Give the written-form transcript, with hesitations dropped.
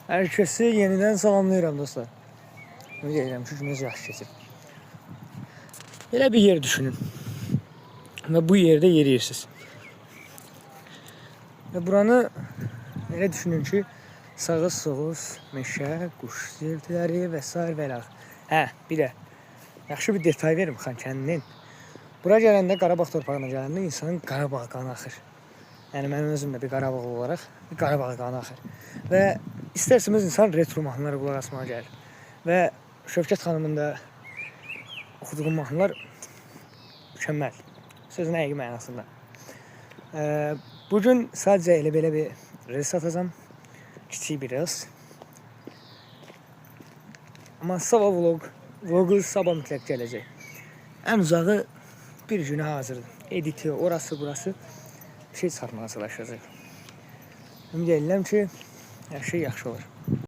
Hər kəsi yenidən salamlayıram, dostlar. Ümid edirəm ki, gününüz yaxşı keçir. Belə bir yer düşünün. Və bu yerdə yeriyirsiniz. Və buranı elə düşünün ki, sağız soğuz, meşə, quş zirtiləri və sair və ilə. Hə, bir də yaxşı bir detay verim Xankəndinin. Bura gələndə, Qarabağ torpağına gələndə insanın Qarabağ qanı axır. Yəni mənim özüm də bir Qarabağlı olaraq bir Qarabağ qanı axır. Və istər-istəməz insan retro mahnılara qulaq asmağa gəlir. Və Şövkət xanımın da oxuduğu mahnılar mükəmməl. Sözün həqiqi mənasında. Bugün sadəcə elə belə bir reels atacağam. Kiçik bir reels. Amma sabah vlogu sabah mütləq gələcək. Ən uzağı bir günə hazırdır. Editi, orası, burası bir şey çıxartmağa çalışacaq. Ümid edirəm ki, hər şey yaxşı olur.